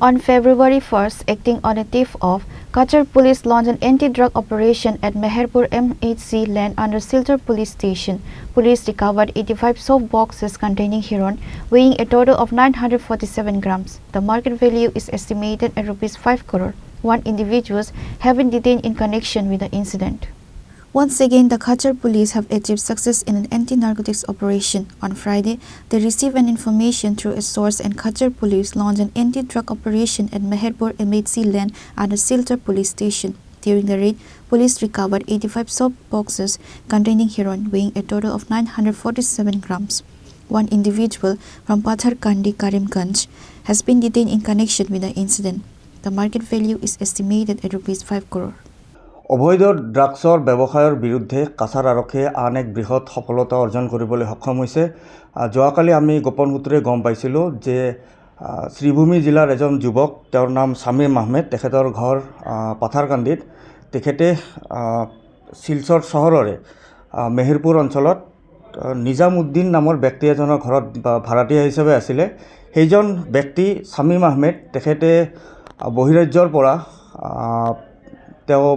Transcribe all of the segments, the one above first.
On February 1st, acting on a tip-off, Cachar Police launched an anti-drug operation at Meherpur MHC land under Silchar Police Station. Police recovered 85 soap boxes containing heroin, weighing a total of 947 grams. The market value is estimated at ₹5 crore. One individuals have been detained in connection with the incident. Once again, the Cachar Police have achieved success in an anti-narcotics operation. On Friday, they received an information through a source and Cachar Police launched an anti-drug operation at Meherpur MHC land under Silchar Police Station. During the raid, police recovered 85 soap boxes containing heroin weighing a total of 947 grams. One individual from Patharkandi, Karimganj, has been detained in connection with the incident. The market value is estimated at ₹5 crore. অবৈধ ড্ৰাগছৰ ব্যৱসায়ৰ বিৰুদ্ধে কাছাৰ আৰক্ষীয়ে আন এক বৃহৎ সফলতা অৰ্জন কৰিবলৈ সক্ষম হৈছে। যোৱাকালি আমি গোপন সূত্ৰে গম পাইছিলোঁ যে শ্ৰীভূমি জিলাৰ এজন যুৱক, তেওঁৰ নাম শ্বামীম আহমেদ, তেখেতৰ ঘৰ পাথাৰকান্দিত। তেখেতে শিলচৰ চহৰৰে মেহেৰপুৰ অঞ্চলত নিজামুদ্দিন নামৰ ব্যক্তি এজনৰ ঘৰত ভাড়াতীয়া হিচাপে আছিলে। সেইজন ব্যক্তি শ্বামীম আহমেদ, তেখেতে বহিৰাজ্যৰ পৰা তেওঁ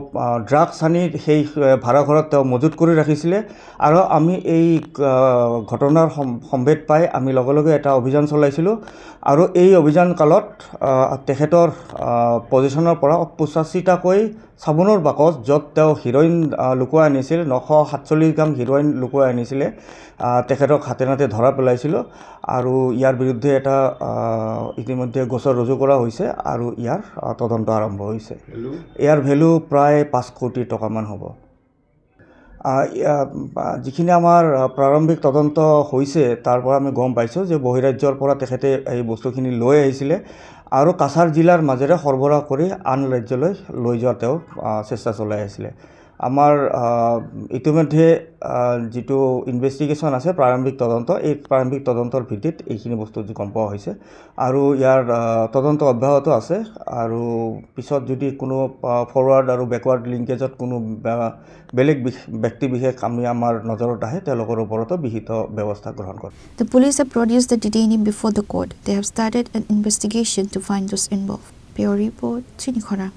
ড্ৰাগছ আনি সেই ভাড়াঘৰত তেওঁ মজুত কৰি ৰাখিছিলে আৰু আমি এই ঘটনাৰ সম্ভেদ পাই আমি লগে লগে এটা অভিযান চলাইছিলোঁ আৰু এই অভিযান কালত তেখেতৰ পজিশ্যনৰ পৰা 85টাকৈ চাবোনৰ বাকচ, য'ত তেওঁ হিৰইন লুকুৱাই আনিছিল, 947 গ্ৰাম হিৰইন লুকুৱাই আনিছিলে, তেখেতক হাতে নাতে ধৰা পেলাইছিলোঁ আৰু ইয়াৰ বিৰুদ্ধে এটা ইতিমধ্যে গোচৰ ৰুজু কৰা হৈছে আৰু ইয়াৰ তদন্ত আৰম্ভ হৈছে। ইয়াৰ ভেলু প্ৰায় 5 কোটি টকামান হ'ব। যিখিনি আমাৰ প্ৰাৰম্ভিক তদন্ত হৈছে, তাৰ পৰা আমি গম পাইছোঁ যে বহিৰাজ্যৰ পৰা তেখেতে এই বস্তুখিনি লৈ আহিছিলে আৰু কাছাৰ জিলাৰ মাজেৰে সৰবৰাহ কৰি আন ৰাজ্যলৈ লৈ যোৱাৰ তেওঁ চেষ্টা চলাই আছিলে। আমাৰ ইতিমধ্যে যিটো ইনভেষ্টিগেশ্যন আছে, প্ৰাৰম্ভিক তদন্ত, এই প্ৰাৰম্ভিক তদন্তৰ ভিত্তিত এইখিনি বস্তু গম পোৱা হৈছে আৰু ইয়াৰ তদন্ত অব্যাহত আছে আৰু পিছত যদি কোনো ফৰৱাৰ্ড আৰু বেকৱাৰ্ড লিংকেজত কোনো বেলেগ ব্যক্তি বিশেষ আমি আমাৰ নজৰত আহে, তেওঁলোকৰ ওপৰতো বিহিত ব্যৱস্থা গ্ৰহণ কৰিম। The police have produced the detainee before the court. They have started an investigation to find those involved. Bureau Report, Chinikhora.